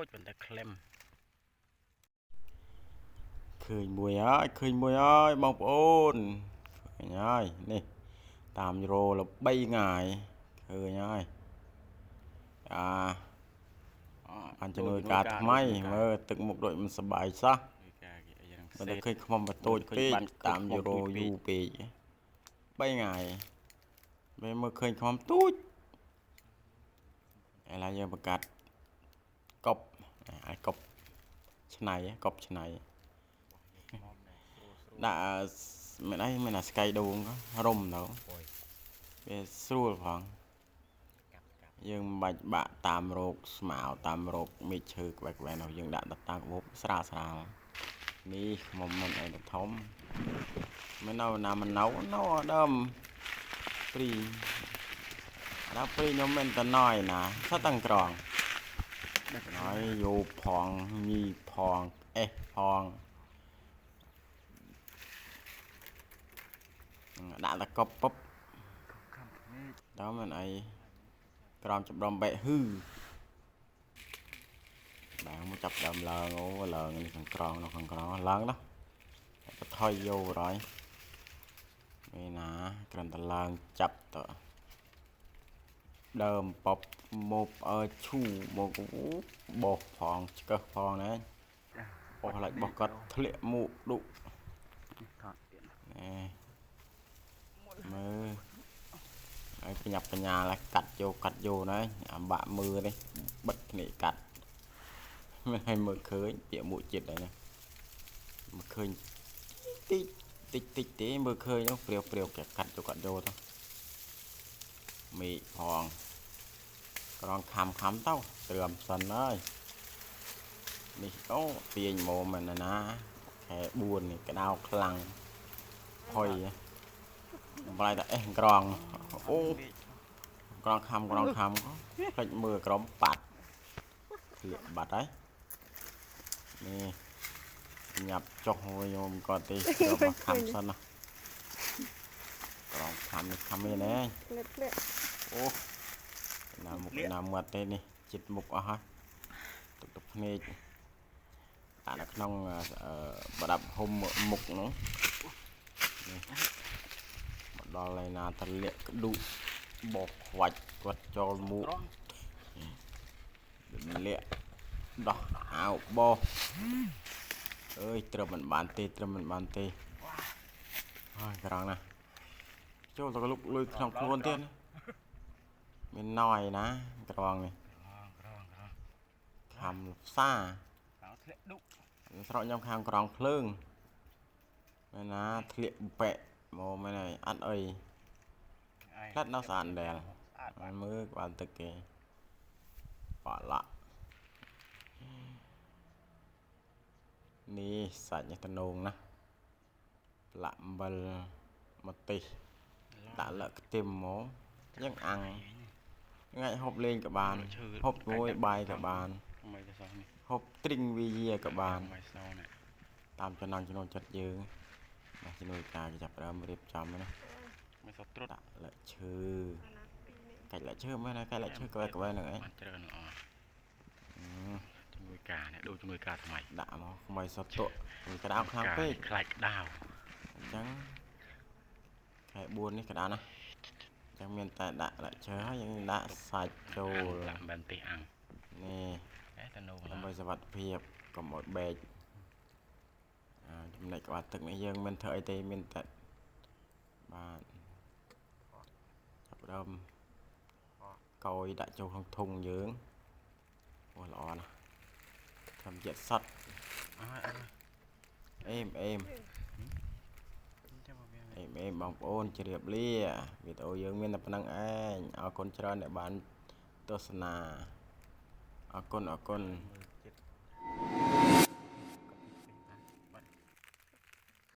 ចប៉ុន្តែក្លឹម ឃើញមួយហើយឃើញមួយហើយបងប្អូនឃើញហើយនេះតាមរល្បីងាយឃើញហើយអាបានជំនួយការថ្មីមើលទឹកមុខដូចមិនសប្បាយសោះមិនតែឃើញខ្មុំបតូចពេកតាមយូរយូរពេក3ថ្ងៃពេលមើលឃើញខ្មុំទូចឥឡូវយើងបង្កាត់កប់ឲ្យកប់ឆ្នៃកប់ឆ្នៃដាក់មិនអីមិនអាស្កៃដូងរុំទៅវាស្រួលផងយើងមិនបាច់បាក់តាមរោគស្មៅតាមរោគមេឃឈើក្បែរក្បែរនោះយើងដាក់តាមកបស្រាលស្រាលនេះខ្មុំមិនអីទៅធំមិននៅណាមិននៅនៅដើមព្រីដល់ព្រីខ្ញុំមិនតណយណាសត្វតាំងក្រងហើយយោផងញីផងអេះផងដាក់តកប់ពុបដល់មិនអីក្រោមចម្ដុំបែកហឺបាទមកចាប់ដើមឡើងអូឡើងនេះខាងក្រងនោះខាងក្រងឡើងដល់បថយយោរយនេះណាគ្រាន់តែឡើងចាប់តដើមប៉ុបមកអើឈូមកបោះផងឆ្កឹះផងណាបោះឡាច់បោះគាត់ធ្លាក់មុខឌុណែមើលហើយបញ្ញាបញ្ញាឡាកាត់យកកាត់យកណាអាបាក់មើលនេះបិទភ្នែកកាត់មិនឲ្យមើលឃើញពាក្យមួកចិត្តដែរណាមើលឃើញតិចតិចតិចទេមើលឃើញនោះព្រាវព្រាវគេកាត់យកកាត់យកទៅមេឃផងក្រងខំខំទៅត្រឿមសិនហើយនេះអូទាញមកមិនណាខែ4នេះក្តៅខ្លាំងផុយម្លាយតែអេះក្រងអូក្រងខំក្រងខំផ្លេចមើលក្រមបាត់ធ្លាក់បាត់ហើយនេះញាប់ចុះខ្ញុំគាត់ទេក្រមខំសិនណាក្រងខំនេះខំនេះណែធ្លាក់អូណាមុខណាមាត់ទេនេះចិត្តមុខអស់ហើយទឹកទឹកភ្នែកដាក់នៅក្នុងប្រដាប់ហុំមុខនោះនេះមកដល់ឯណាតលាក់ក្ឌុបោះខ្វាច់គាត់ចូលមុខលាក់ដោះអាវបោះអើយត្រឹមមិនបានទេត្រឹមមិនបានទេហើយក្រងណាចូលទៅលុកលុយក្នុងខ្លួនទៀតមានណយណាក្រងនេះខំផ្សាធ្លាក់ឌុស្រកខ្ញុំខាងក្រងភ្លើងមែនណាធ្លាក់បែកមកមែនហើយអត់អីផ្លាត់នៅស្អាតដែរមើលក្បាលទឹកគេបាក់ឡាក់នេះសាច់នេះតំណងណាផ្លាក់អំបិលម្ទេសដាក់លឹកខ្ទឹមមកយើងអាំងថ្ងៃហូបលេងក៏បានហូបមួយបាយក៏បានហូបទ្រីងវីយាក៏បានតាមចំណងចំណូលចិត្តយើងណាជំនួយការគេចាប់ដើមរៀបចំណាមិនសត្រុតដាក់លឹកឈើកាច់លឹកឈើមែនណាកាច់លឹកឈើក្បែរក្បែរហ្នឹងឯងច្រើនល្អជំនួយការនេះដូចជំនួយការថ្មីដាក់មកថ្មីសត្វតុក្តៅខ្លាំងពេកខ្លាចក្តៅអញ្ចឹងខែ4នេះក្តៅណាស់អញ្ចឹងមានតែដាក់លឹកឈើហើយយើងដាក់សាច់ចូលដាក់បានទេអាំងនេះដើម្បីសុវត្ថិភាពកុំឲ្យបែកចំណែកក្បាលទឹកនេះយើងមិនធ្វើអីទេមានតែបាទចាប់ដើមកោយដាក់ចូលក្នុងធុងយើងអូល្អណាស់ធម្មជាតិសុទ្ធអេមអេមអេមអេមបងប្អូនជម្រាបលាវីដេអូយើងមានតែប៉ុណ្្នឹងឯងអរគុណច្រើនដែលបានទស្សនាអរគុណអរគុណ